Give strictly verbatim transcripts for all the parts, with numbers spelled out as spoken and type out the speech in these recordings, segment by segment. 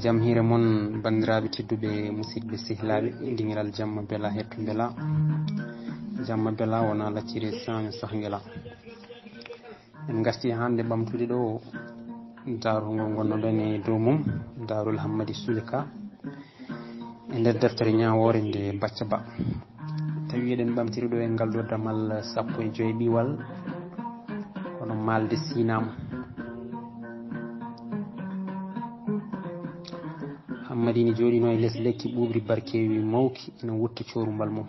Jam hiire mon, banndiraaɓe tedduɓe, musidɓe sehlaaɓe, dingiral jamma bela hettu bela. Jamma bela wona laccire saami sahngela. En ngarti hannde ɓamtude ɗo daarol ngol ngonnoɗen e dow mum, daarol Hammadi Suleka, e nder deftere ñaawoore nde Bacca Ba. Tawi eɗen ɓamtiri ɗo e ngal ɗo damal sappo e joy ɓiwal, kono maalde sinaama. Hammadi ne jooɗino e les lekki ɓuuɓri barkeewi mawki, ina wutta coorumbal mum.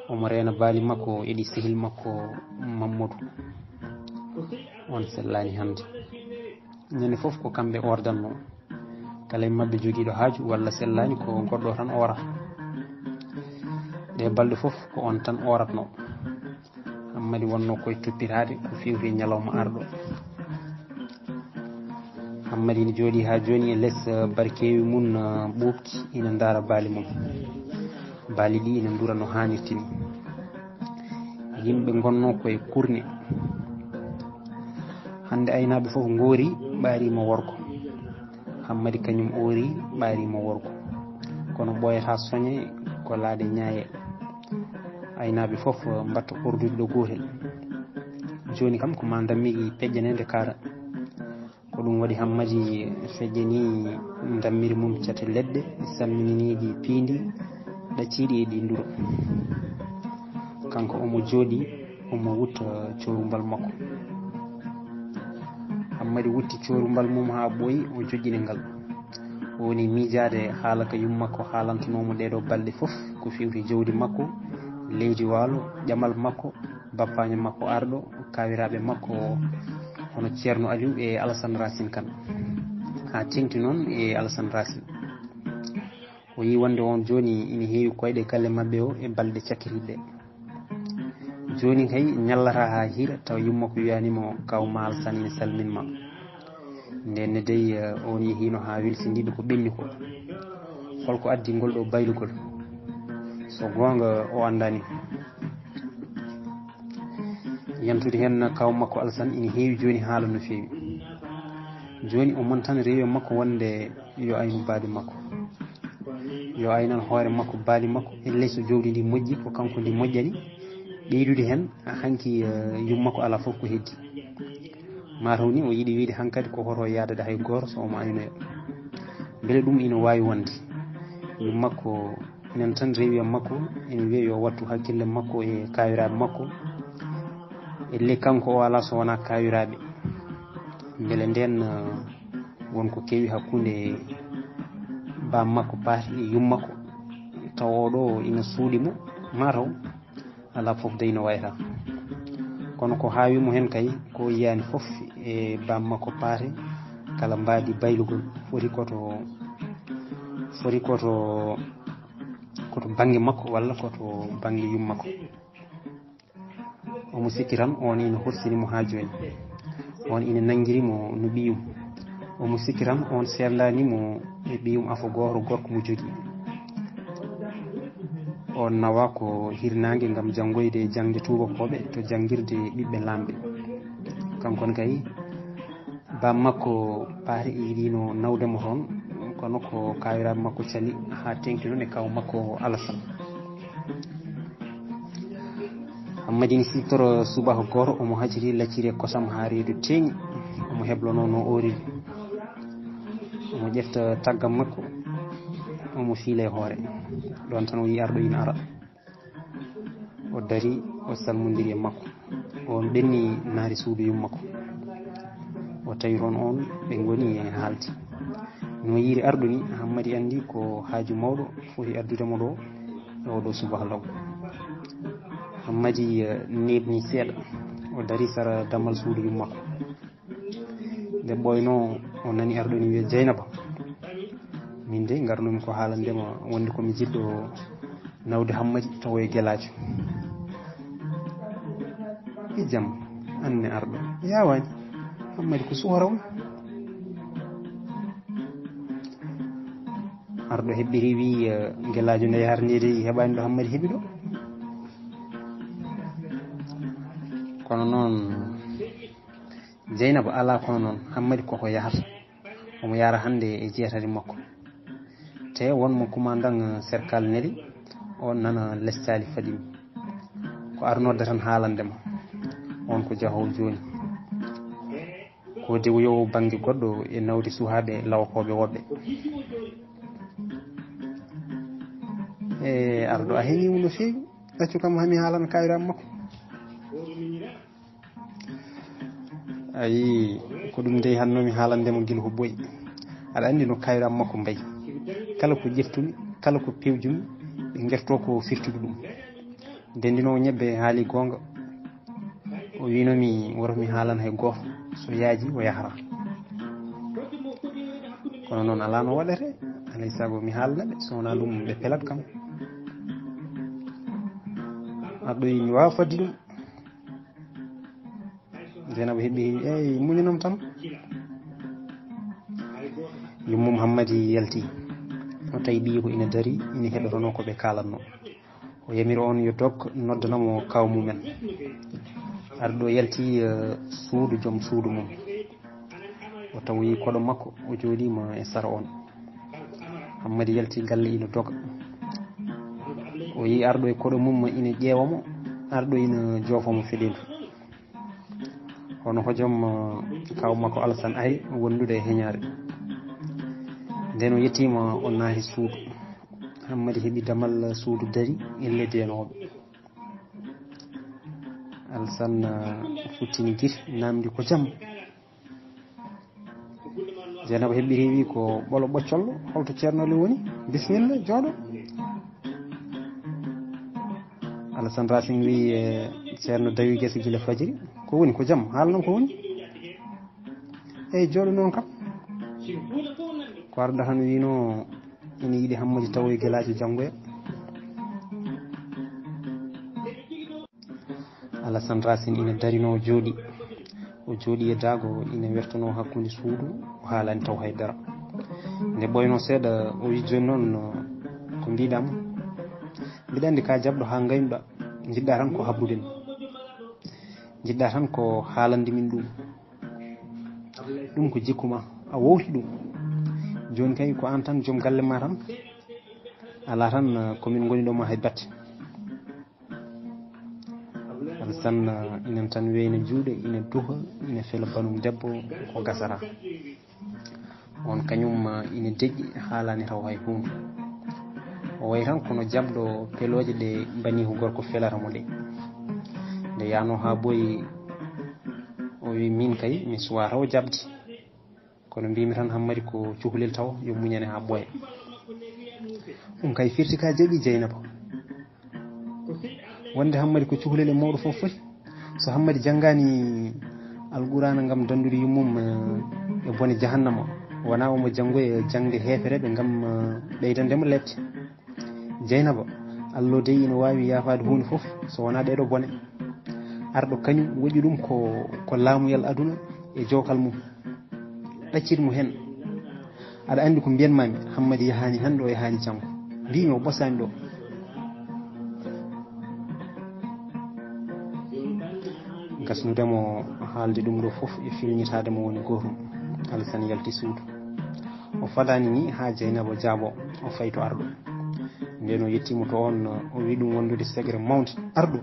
Omo reena baali makko, eɗi sehil makko Mammadu. On sellaani hannde. Ñande fof ko kamɓe ordanno. Kala e maɓɓe jogiiɗo haaju walla sellaani ko goɗɗo tan oorata. Ɗe balɗe fof ko on tan ooratno. Hammadi wonno koye toppitaade ko fewti e ñalawma arɗo. Hammadi ne jooɗi haa jooni e les, eh, barkeewi mum, eh, ɓuuɓti, ina ndaara baali mum. Baali ɗi ina ndura no haanirta ni. Yimɓe ngonno koye kurne. Hannde aynaaɓe fof ngoori, ɓaarima worgo. Hammadi kañum oori, ɓaarima worgo. Kono ɓooyata soñe ko laaɗe ñaaye. Aynaaɓe fof mbatta ordude ɗo gootel. Jooni kam ko ma ndammiri peƴƴaneede kaara. Ko ɗum waɗi Hammadi feƴƴani ndammiri mum cate leɗɗe, salmininiiɗi piindi, ɗacciiɗi e ɗi nduro. Kanko omo jooɗi, omo wutta coorumbal makko. Hammadi wutti coorumbal mum haa ɓooyi, o joƴƴini ngal. O woni miijaade haala ka yumma makko haalantanoomo ɗeeɗo balɗe fof, ko fewti jawdi makko, leydi waalo, ƴamal makko, bappaaño makko arɗo, kaawiraaɓe makko hono Ceerno Aliw e Alasan Racine Kan, haa teeŋti noon e Alasan Racine. O yii wonde on jooni ina heewi koyɗe galle maɓɓe o e balɗe cakkitiiɗe. Jooni kay ñallata haa hiira tawa yumma ko wiyaani mo kaw ma Alasan ina salmin ma. Ndeen ne dey, eh, on yehiino haa welsindiiɓe ko ɓenni ko. Holko addi ngol ɗo baylugol? So goonga o anndaani. Yantude heen kaw makko Alasan ina heewi jooni haala no feewi. Jooni o mantan rewi makko wonde yo aynu baali makko. Yo aynan hoore makko baali makko, e ley so jawdi ndi moƴƴi ko kanko ndi moƴƴani. Ɓeydude heen hanki, eh, yumma makko alaa fof ko heddi. Mataw ni o yiɗi wiide hankadi ko hoto yaadade hay gooto so omo aynoya. Mbele ɗum ina waawi wonde? Yumma makko nen tan rewi e makko, ina wiya yo wattu hakkille makko e kaawiraaɓe makko. E ley kanko o alaa so wonaa kaawiraaɓe. Mbele ndeen, eh, won ko kewi hakkunde baam makko paati e yumma makko. Tawa oɗo ina suuɗi mo, mataw. Alaa fof dey no wayata. Kono ko haawi mo heen kay, ko yiyaani fof e baam makko paate, kala mbaadi baylugol foti koto, foti koto, koto bannge makko walla koto bannge yumma makko. Omo sikki tan on ina horsini mo haa jooni. On ina nanngiri mo no ɓiyum. Omo sikki tan on seerndaani mo e ɓiyum afo gooto gorko mo jogii. On nawa ko hirnaange ngam janngoyde jaŋde tuubakooɓe to janngirde ɓiɓɓe laamɓe. Kanko ne kay, baam makko paati e yiɗino nawde mo toon, kono ko kaawiraaɓe makko cali haa teeŋti noon e kaw makko Alasan. Hammadi ne siftoro subaka gooto, omo haciri lacciri e kosam haa reedu teeŋi, omo heblono no ooriri. Omo ƴefta taggam makko, omo fiila e hoore. Ɗoon tan o yii arɗo ina ara. O dari, o salmondiri e makko. On ɓenni naari suudu yumma makko. O tawi toon on ɓe ngoni e haalde. No yiiri arɗo ni, Hammadi anndi ko haaju mawɗo foti addude mo ɗo e oɗo subaka law. Hammadi, eh, neeɓni seeɗa. O dari sara dammal suudu yumma makko. Nde ɓooynoo, o nani arɗo ina wiya, "Jeynaba, min de ngarnoomi ko haalande ma wonde ko mi jiɗɗo nawde Hammadi tawo e gelaajo." "E jam, aan ne arɗo?" "Yaawaani, Hammadi ko suhara on." Arɗo heɓɓiri wi, eh, "Gelaajo nde yahatnii de heɓaani ɗo Hammadi heɓi ɗo." Kono noon, Jeynaba, alaa kono noon, Hammadi koko yahata. Omo yahra hannde e jeetati makko. Te won mo kumandan serkal neli, on nana lestaali fadi mi. Ko ar nodda tan haalande ma. On ko jahoowo jooni. Ko dewoyowo bannge goɗɗo e nawde suhaaɓe lawakooɓe woɓɓe. E arɗo a heñiimo no feewi. Accu kam hami haalana kayram makko. Ayi, ko ɗum dey hanno mi haalande mo gila ko boyi. Aɗa anndi no kayram makko mbayi. Kala ko ƴeftumi, kala ko pewjumi, ɓe ngerto ko firtude ɗum. Ndendinoowo ñebbe haali goonga. O wiino mi woto mi haalan hay gooto. So yaaji o yahra. Kono noon alaa no waɗete. Alay sago mi haalna ɓe, so wonaa ɗum ɓe pelat kam. Arɗo yi mi waawa fadde ɗum. Zeynaba heɓi, eyi, muñanam tan. Yummum Hammadi yalti. O tawi ɓiyi ko ina dari, ina heɗotono ko ɓe kaalatno. O yamiri on yo dog noddana mo kaaw mumen. Arɗo yalti, eh, suudu joom suudu mum. O tawoyi koɗo makko, o jooɗiima e sara on. Hammadi yalti galle ina doga. O yi arɗo e koɗo mum ina ƴeewa mo, arɗo ina joofo mo feɗeendu. Hono hojom, eh, kaaw makko Alasan ari wondude e heñaare. Nden o yettiima, o naati suudu. Hammadi heɓi damal suudu dari e leddi e nooɓe. Alasan, eh, futtini gite, namdi ko jam. Zeynaba heɓɓiti wi ko ɓolo ɓoccollo, holto ceerno le woni? Bismilla, jooɗo. Alasan Racine wi, eh, ceerno dawi gese gila fajiri. Ko woni, ko jam? Haala noon ko woni? Eyi, jooɗo noon kam. Ko arda tan wino ina yiɗi Hammadi tawoye gelaajo janngoya. Alasan Racine ina darino jooɗi. O jooɗi e daago ina wertono hakkunde suudu, o haalani taw haydara. Nde ɓoyno seeɗa, o wi jooni noon, ko mbiɗam? Mbiɗa anndi ka jaɓɗo haa ngaynuɗa, njiɗɗa tan ko habrude mi. Njiɗɗa tan ko haalande min ɗum. Ɗum ko jikku ma, a wowti ɗum. Jooni kay ko aan tan joom galle ma tan. Alaa tan, ko min ngoni ɗo ma hay batte. Alasan, ina tan weyna juuɗe, ina duha, ina fela banum debbo, ko gasata. On kañum, ina deƴƴi, haalaani taw hay huunde. O wayi tan kono jaɓɗo pelooje ɗe baniiko gorko felata mo ɗe. Nde yaano haa boyi, o wi, min kay, mi suwaa taw jaɓde. Kono mbimi tan Hammadi ko cukalel taw, yo muñane haa ɓooya. Ɗum kay firti ka jaɓi Jeynaba. Wonde Hammadi ko cukalel e mawɗo fof foti. So Hammadi janngaani Alqur'aana ngam danndude yummum, eh, e bone jahannama, wonaa omo janngoya jaŋde heefereɓe ngam, eh, ɓeydande mo leɗɗe. Jeynaba, Allah dey ina waawi yaafaade huunde fof, so wonaa ɗeeɗo bone. Arɗo kañum waɗi ɗum ko, ko laamuyal aduna e jookal mum. Ɗaccit mo heen. Aɗa anndi ko mbiyanmaami, Hammadi yahaani hannde, o yahaani janngo. Mbiimi o ɓosaani ɗo. Gasnude mo haalde ɗum ɗo fof e filñitaade mo woni gootum. Alasan yalti suudu. O fadaani ni haa Jeynaba jaabo, o fayi to arɗo. Nden o yettiimo to on, o wi ɗum wondude secret mawnde. Arɗo,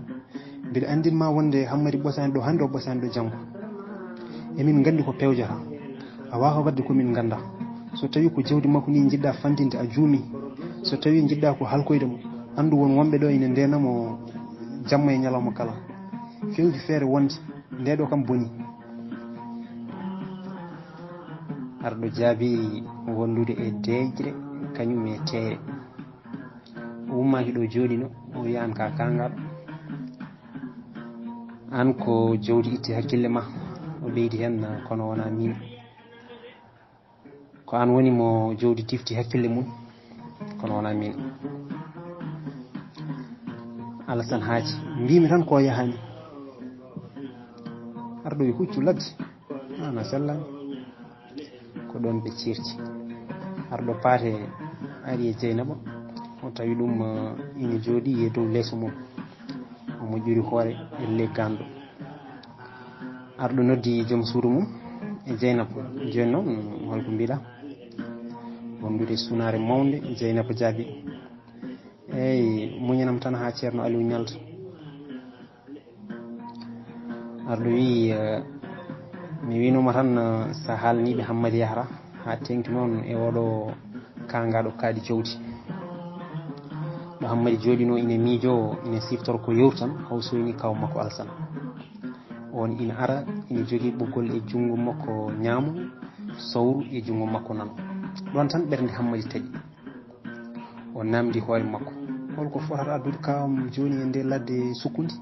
mbiɗa anndin ma wonde Hammadi ɓosaani ɗo hannde, o ɓosaani ɗo janngo. Emin nganndi ko pewjata. A waawa waɗde ko min ngannda. So tawi ko jawdi makko ni njiɗɗa fandinde, a juumi. So tawi njiɗɗa ko halkoyde mo, anndu won wonɓe ɗo ina ndeena mo jamma e ñalawma kala. Fewju feere wonde, nde ɗo kam boni. Arɗo jaabi wondude e deeƴre, kañum e teere. O ummaaki ɗo jooɗino, o wi, "Aan ka kaangaɗo. Aan ko jawdi itti hakkille ma." O ɓeydi heen, "Kono wonaa miin." Ko aan woni mo jawdi tifti hakkille mum, kono wonaa miin. Alasan haaji, mbiimi tan ko yahaani. Arɗo e huccu ladde, aan a sellaani. Ko ɗoon ɓe ceerti. Arɗo paate ari e Jeynaba, o tawi ɗum, eh, ina jooɗii e dow leeso mum. O moƴƴori hoore e legganɗo. Arɗo noddi joom suudu mum. Jeynaba, jooni noon, holko mbiɗa? Wondude sunaare mawnde, Jeynaba jaabi. Eey, muñanam tan haa Ceerno Aliou ñalta. Arɗo wii, eh, mi wiinoma tan, eh, so a haalniiɓe Hammadi Yahra, haa teeŋti noon e oɗo kaangaaɗo kaaɗi jowdi. Ɗo Hammadi jooɗinoo ina miijoo, ina siftora ko yowri tan, hawsoyni kaaw makko Alsan. Oon ina ara, ina jogii ɓoggol e junngo makko ñaamo, sawru e junngo makko nano. Ɗoon tan ɓernde Hammadi taƴi. O naamndi hoore makko, holko fotata addude kaaw am jooni e ndee ladde sukkundi?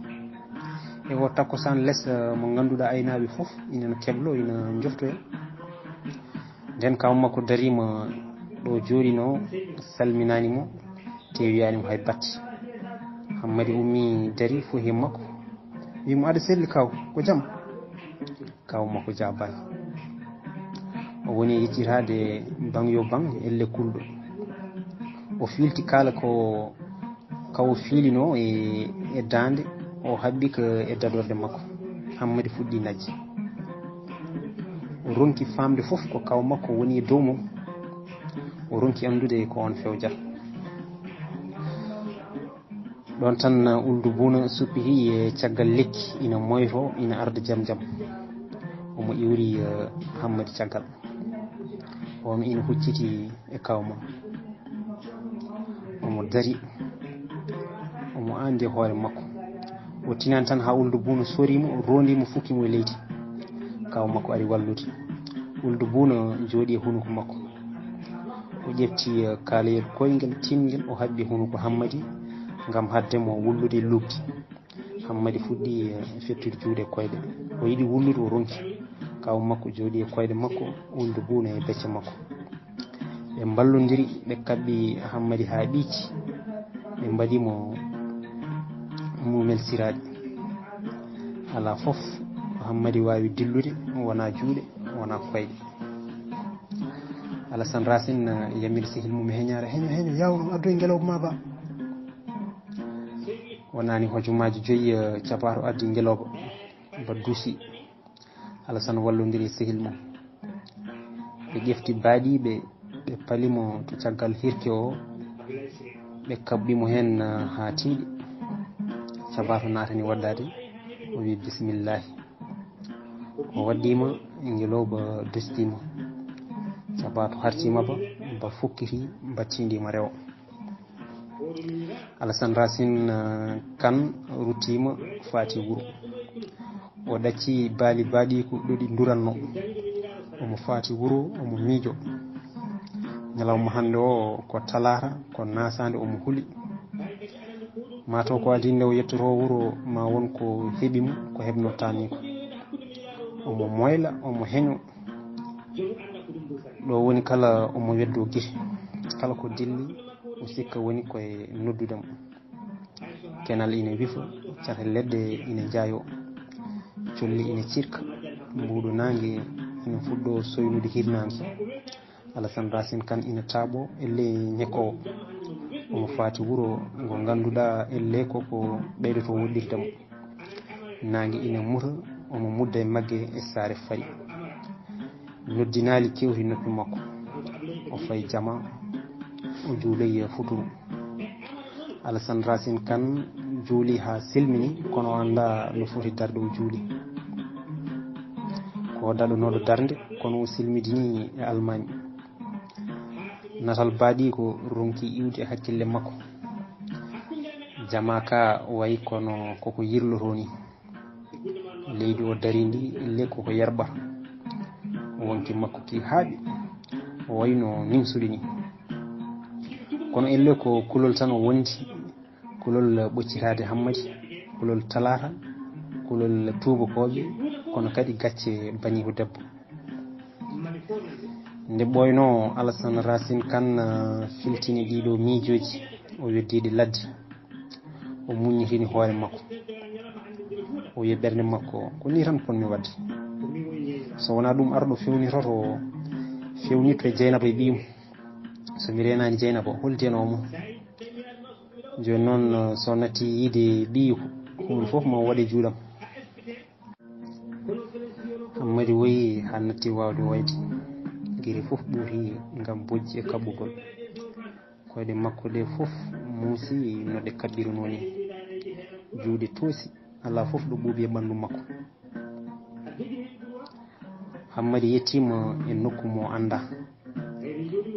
E oo takkusaan les, eh, mo ngannduɗaa aynaaɓe fof ina kebloo, ina njoftoya. Nden kaaw makko dariima ɗo jooɗinoo, salminaani mo, te wiyaani mo hay batte. Hammadi ummii darii, fohi e makko, wii mo, "Aɗa selli kaaw, ko jam?" Kaaw makko jaabaani. O woni e yeccitaade baŋ yo baŋ, elle kulɗo. O fiilti kaala ko, ka o fiilinoo e, e daande, o haɓɓi ko e dadorde makko. Hammadi fuɗɗi najji. O ronki faamde fof ko kaaw makko woni e dow mum. O ronki anndude ko oon fewjata. Ɗoon tan, uh, Uldu Buuna suppihi e caggal lekki, ina moyto, ina arda jam jam. Omo iwri, uh, Hammadi caggal. Omo ina hucciti e kaaw mum. Omo dari. Omo aandi hoore makko. O tinani tan haa Uldu Buuna sori mo, rondi mo, fukki mo e leydi. Kaaw makko ari wallude. Uldu Buuna jooɗi e hunuko makko. O ƴefti, eh, kaaleyel koyngel, tiiɗngel, o haɓɓi hunuko Hammadi ngam haɗde mo wullude e luuɓdi. Hammadi fuɗɗi, eh, fettude juuɗe e koyɗe. O yiɗi wullude, o ronki. Kaaw makko jooɗi e koyɗe makko, Uldu Buuna e becce makko. Ɓe mballondiri, ɓe kaɓɓi Hammadi haa ɓiici. Ɓe mbaɗi mo muumel siraaɗi. Alaa fof ko Hammadi waawi dillude, wonaa juuɗe, wonaa koyɗe. Alasan Racine, eh, yamiri sehil mum e heñaare, "Heño, heño, yawno, addoy ngelooba ma ba." Wonaani hojomaaji joyi, eh, capaato addi ngelooba ba duusi. Alasan wallondiri e sehil mum. Ɓe ƴefti baaɗi, ɓe, ɓe pali mo to caggal hirke o, ɓe kaɓɓi mo heen, eh, haa tiiɗi. Capaato naatani waɗdaade, o wii, "Bismillaahi." O waɗɗiima, ngelooba dustiima. Capaato hartiima ba, ba fukkiti, ba tiindiima rewo. Alasan Racine, eh, Kan ruttiima, faati wuro. O ɗacci baali baaɗi ko ɗo ɗi nduranno. Omo faati wuro, omo miijo. Ñalawma hannde o ko talaata, ko naasaande, omo huli. Maa taw ko adii nde o yettoto wuro, ma won ko heɓi mo, ko heɓnotaani ko. Omo moyla, omo heño. Ɗo woni kala omo weddoo gite. Kala ko dilli, o sikka woni ko e noddude mo. Kenal ina wifa, cate leɗɗe ina njaayoo, colli ina cirka, mbuuɗu naange ina fuɗɗoo soynude hirnaange. Alasan Racine Kan ina taaɓoo ellee ñekkoowo. Omo faati wuro ngo ngannduɗaa ellee ko ko ɓeydotoo woɗɗirde mo. Naange ina muta, omo mudda e magge e saare fari. Noddinaali kewti noppi makko. O fayi jama, o juuloyi futuro. Alasan Racine Kan juuli haa selmini, kono o anndaa no foti darde o juuli. Ko daɗonooɗo darnde, kono o selmidini e almaami. Natal baaɗi ko ronki iwde e hakkille makko. Jama ka wayi kono koko yirlotoo ni. Leydi o dari ndi, le koko yerɓa. Wonki makko ki haaɗi. O wayno nimsude ni. Kono elle ko kulol tan o wondi. Kulol ɓoccitaade Hammadi, kulol talaata, kulol tuubakooɓe, kono kadi gacce baniiko debbo. Nde ɓooynoo, Alasan Racine Kan, ah, filtini ɗiɗo miijooji, o weddi ɗi ladde. O muññitini hoore makko. O wiyi ɓernde makko, "Ko nii tan potmi waɗde. So wonaa ɗum, arɗo fewnitoto, fewnitto e Jeynaba e ɓiyum. So mi reenaani Jeynaba, hol denoowo mo?" Jooni noon, so natti yiide ɓiyi, huunde fof ma waɗe juuɗam. Mari woyi haa natti waawde woyde. Giri fof ɓuuri ngam bojji e kaɓɓugol. Koyɗe makko ɗe fof muusi no ɗe kaɓɓirunoo ni. Juuɗe toosi, alaa fof ɗo ɓuuɓi e ɓanndu makko. Hammadi yettiima e nokku mo anndaa.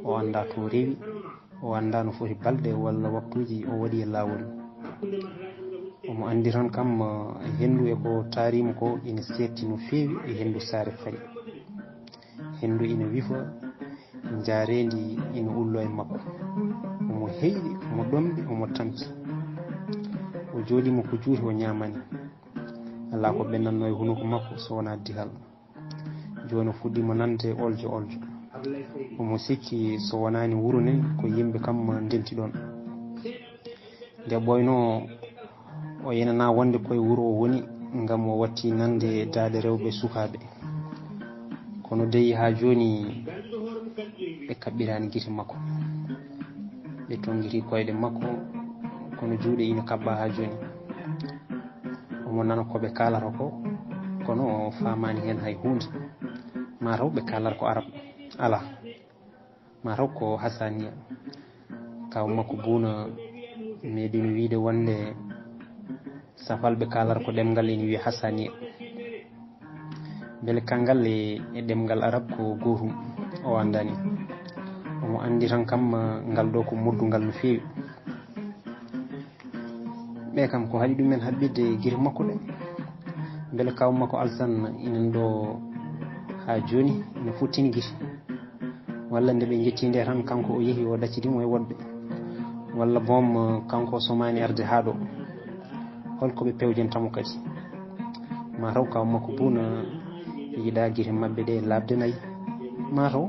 O anndaa to rewi, o anndaa no foti balɗe walla waktuuji o waɗi e laawol. Omo anndi tan kam, eh, henndu e ko taariima ko ina seerti no feewi e henndu saare fari. Henndu ina wifa, njaareendi ina ulloo e makko. Omo heyɗi, omo ɗomɗi, omo tampi. O jooɗiima ko juuti o ñaamaani. Alaa ko ɓennatnoo e hunuko makko so wonaa dihal. Jooni o fuɗɗiima nande oljo oljo. Omo sikki so wonaani wuro nden ko yimɓe kam ndenti ɗon. Nde ɓooynoo o yenanaa wonde koye wuro o woni ngam o watti nande daaɗe rewɓe sukaaɓe. Kono dey haa jooni ɓe kaɓɓiraani gite makko. Ɓe tonngiti koyɗe makko kono juuɗe ina kaɓɓa haa jooni. Omo nana ko ɓe kaalata ko, kono o faamaani heen hay huunde. Mataw ɓe kaalata ko arab? Alaa. Mataw ko hasaniya? Kaaw makko Buuna meeɗino wiyde wonde safalɓe kaalata ko ɗemngal ina wiyee hasaniya. Mbele kanngal e, e ɗemngal arab ko gootum? O anndaani. Omo anndi tan kam ngal ɗo ko moddungal no feewi. Ɓe kam ko haɗi ɗumen haɓɓitde gite makko ɗe? Mbele kaaw makko Alsan ina ɗo haa jooni ina fottini gite? Walla nde ɓe njetti nde tan kanko o yehi o ɗaccidi mo e woɗɓe? Walla boom kanko o somaani arde haa ɗo? Hol ko ɓe pewjanta mo kadi? Mataw kaaw makko Buuna yiɗaa gite maɓɓe ɗe laaɓde nayi? Mataw,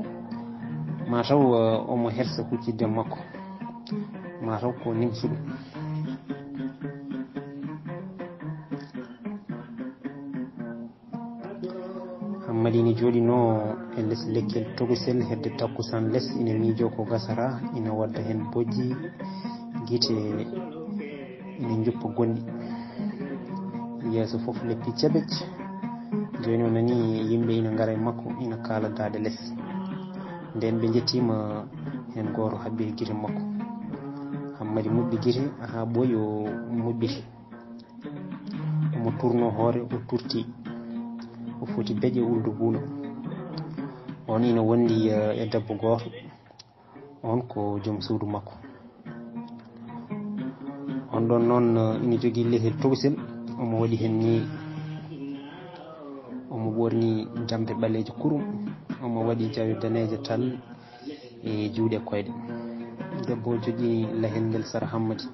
mataw, eh, omo hersa huccitde makko. Mataw ko nimsuɗo. Hammadi ina jooɗinoo e les lekkel tokosel hedde takkusaan les, ina miijoo ko gasata, ina wadda heen bojji, gite ina njuppa gonɗi. Yeeso fof leppi cebec. Jooni o nani yimɓe ina ngara e makko, ina kaala daaɗe les. Ndeen ɓe njettiima heen gooto haɓɓi gite makko. Hammadi muɓɓi gite haa ɓooyi o muɓɓiti. Omo turnoo hoore, o turti. O foti beƴe Uldu Buuna. On ina wondi, eh, e debbo gooto. On ko joom suudu makko. On ɗon noon, eh, ina jogii lehel tokosel. Omo waɗi heen ñiiri. Omo ɓorni jampe ɓaleeje kurum. Omo waɗi jawe daneeje tal e juuɗe koyɗe. Debbo o joƴƴini lahel ngel sara Hammadi.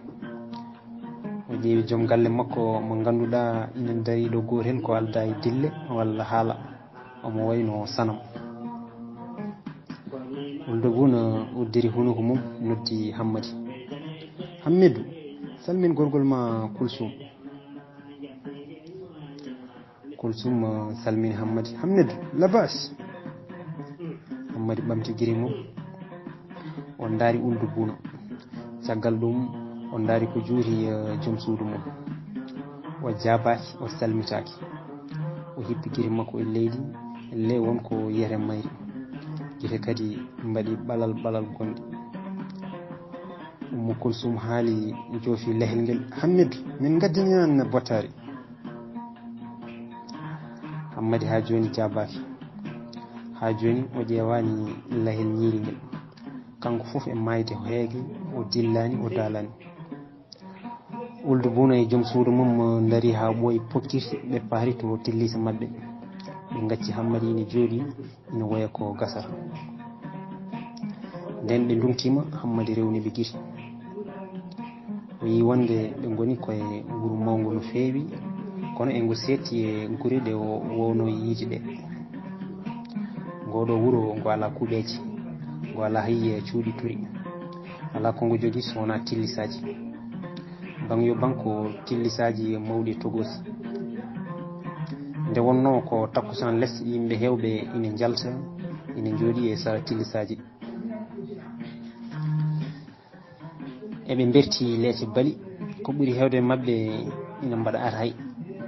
O ƴeewi joom galle makko mo ngannduɗaa ina darii ɗo gootel ko aldaa e dille walla haala. Omo wayi no sanam. Uldu Buuna uddiri hunuko mum, noddi Hammadi. "Hammidu, salmin gorgol ma Kulsum." Kulsum, eh, salmini Hammadi. "Hammadu, labas?" Hammadi ɓamti giri mum. O ndaari Uldu Buuna. Caggal ɗum, o ndaari ko juuti, eh, joom suudu mum. O jaabaaki, o salmitaaki. O hippi giri makko e leydi, le won ko yiyete mayri. Gite kadi mbaɗi ɓalal ɓalal gonɗi. Ummu Kulsum haali, joofi lehel ngel. "Hammidu, min ngaddini aan bottaari." Hammadi haa jooni jaabaaki. Haa jooni o ƴeewaani lahel ñiiri ngel. Kanko fof e maayde o heege, o dillaani, o daalaani. Uldu Buuna e joom suudu mum ndarii haa ɓooyi pokkiti, ɓe paari to tilliisa maɓɓe. Ɓe ngacci Hammadi ina jooɗii, ina woya ko gasata. Nden ɓe ndungtiima, Hammadi rewni ɓe gite. O yii wonde ɓe ngoni koye wuro mawngo no feewi, kono e ngo seetti e gure ɗe o wowno yiide ɗe. Ngoo ɗoo wuro ngo alaa kuuɓeeje, ngo alaa hay cuuɗi turi, alaa ko ngo jogii so wonaa tillisaaji. Baŋ yo baŋ ko tillisaaji mawɗi e togoosi. Nde wonnoo ko takkusaan les, yimɓe heewɓe ina njalta, ina njooɗii e sara tillisaaji. Eɓe mberti leece bali. Ko ɓuri heewde e maɓɓe ina mbaɗa ataay.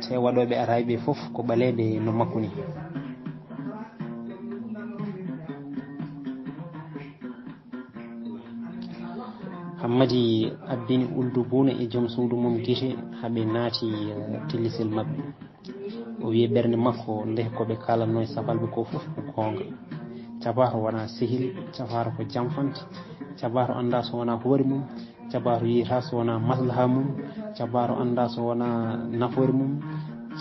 Te waɗooɓe ataay ɓe fof ko ɓaleeɓe no makko ni. Ammadi abbini Uldu Buuna e joom suudu mum gite, haa ɓe naati, eh, tillisel maɓɓe. O wi'i ɓernde makko, nde ko ɓe kaalatnoo e safalɓe ko fof ko goonga. Cabaaro wonaa sehil, cabaaro ko jamfante, cabaaro anndaa so wonaa hoore mum, cabaaro yiyataa so wonaa maslaha mum, cabaaro anndaa so wonaa nafoore mum,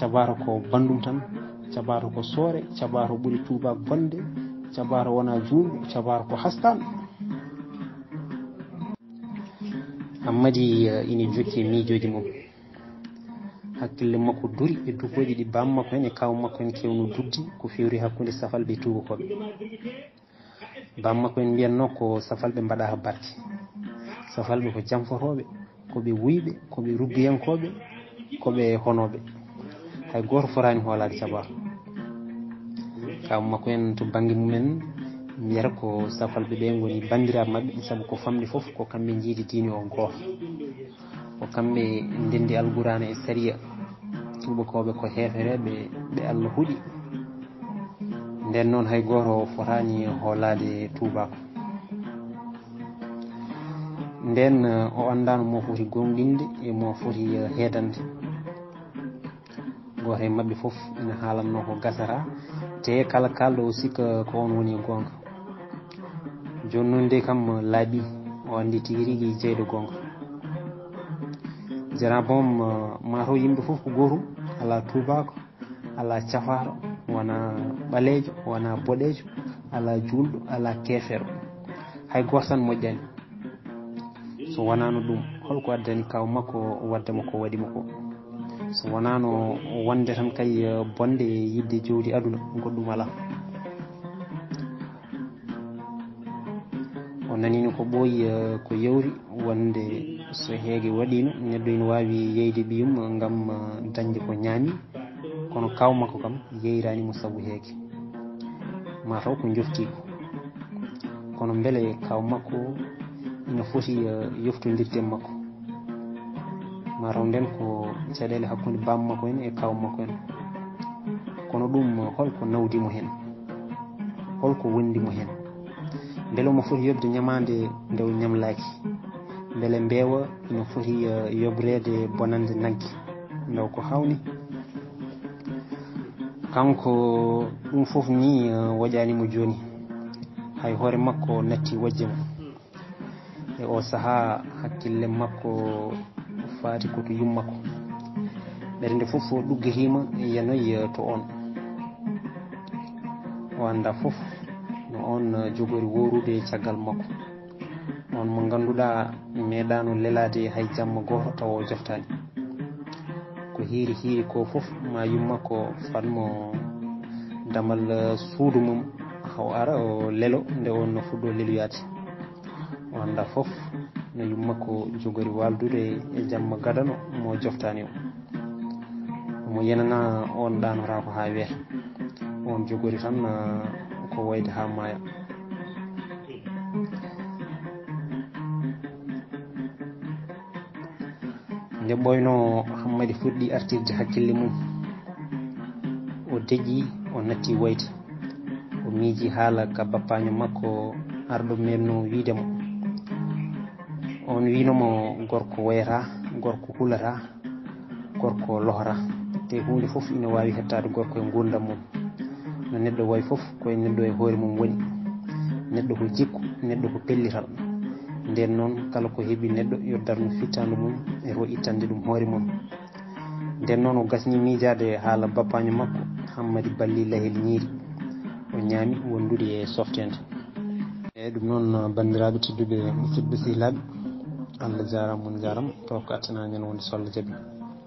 cabaaro ko banndum tan, cabaaro ko soore, cabaaro ɓuri tuuba bonde, cabaaro wonaa juulɗo, cabaaro ko hastaanɗo. Ammadi, eh, ina jokki e miijooji mum. Hakkille makko duri e dugooji ɗi baam makko en e kaaw makko en keewno dugde ko feewri hakkunde safalɓe e tuubakooɓe. Baam makko en mbiyatnoo ko safalɓe mbaɗaaka barke. Safalɓe ko jamfotooɓe, ko ɓe wuyɓe, ko ɓe ruggiyankooɓe, ko ɓe honooɓe. Hay gooto fotaani hoolaade cabaaro. Kaaw makko en to bannge mum en mbiyata ko safalɓe ɓe ngoni banndiraaɓe maɓɓe, sabu ko famɗi fof ko kamɓe njiidi diine o gooto. Ko kamɓe ndenndi Alqur'aana e sariya. Tuubakooɓe ko heefereeɓe ɓe Allah huɗi. Nden noon hay gooto fotaani hoolaade tuubaako. Nden, eh, o anndaano mo foti goongɗinde e mo foti, eh, heedande. Gooto e maɓɓe fof ina haalatnoo ko gasata, te kala kaalɗo o sikka ko oon woni e goonga. Jooni noon de kam laaɓi, o anndi tigi rigi jeyɗo goonga. Jara boom, eh, maa taw yimɓe fof ko gootum, alaa tuubaako, alaa cafaaɗo, wonaa ɓaleejo, wonaa boɗeejo, alaa juulɗo, alaa keefeero. Hay gooto tan moƴƴaani. So wonaano ɗum, holko addani kaaw makko waɗde mo ko waɗi mo ko? So wonaano wonde tan kay, eh, bonde e yiɗde jawdi aduna, goɗɗum alaa. O naniino ko ɓooyi, eh, ko yawri, wonde so heege waɗiino, neɗɗo ina waawi yeyde ɓiyum ngam, eh, dañde ko ñaami, kono kaaw makko kam yeyraani mo sabu heege. Maa taw ko njoftii ko. Kono mbele kaaw makko ina foti, eh, yoftondirde e makko? Maa taw nden ko caɗeele hakkunde baam makko en e kaaw makko en. Kono ɗum, holko nawdi mo heen? Holko wondi mo heen? Mbele omo foti yoɓde ñamaande nde o ñamlaaki? Mbele mbeewa ina foti, eh, yoɓreede bonannde nagge nde o ko hawni? Kanko ɗum fof ni, eh, woƴaani mo jooni. Hay hoore makko natti wojje mo. E o sahaa, hakkille makko faati ko to yummakko. Ɓernde fof o ɗuggitiima yanoyi to oon. O anndaa fof no oon jogori woorude caggal makko. Oon mo ngannduɗaa meeɗaano lelaade hay jamma gooto tawa o joftaani. Ko hiiri hiiri ko fof ma yummakko fadmo damal suudu mum, haw ara o lelo nde oon no fuɗɗo leloyaade. O anndaa fof no yummakko jogori waaldude e jamma gadano mo joftaani o. Omo yenana oon ɗaanotaako haa weeta. Oon jogori tan, ah, ko wayde haa maaya. Nde ɓooynoo, Hammadi fuɗɗi artirde hakkille mum. O deƴƴi, o natti wayde. O miiji haala ka bappaanyo makko arɗo meeɗnoo wiide mo. Oon wiino mo gorko wayata, gorko hulata, gorko lohata. Te huunde fof ina waawi hettaade gorko e nguurndam mum. No neɗɗo wayi fof, ko e neɗɗo e hoore mum woni. Neɗɗo ko jikku, neɗɗo ko pellital. Nden noon, kala ko heɓi neɗɗo, yo darnu fittaandu mum e ro ittande ɗum hoore mum. Nden noon, o gasni miijaade haala bappaanyo makko, Hammadi Balli Lahel Ñiiri. O ñaami wondude e softeende. Eeyi, ɗum noon, banndiraaɓe tedduɓe, musidɓe sehilaaɓe, Allah jaaraama, on njaaraama, tawa ko attanaani en wonde so Allah jaɓi.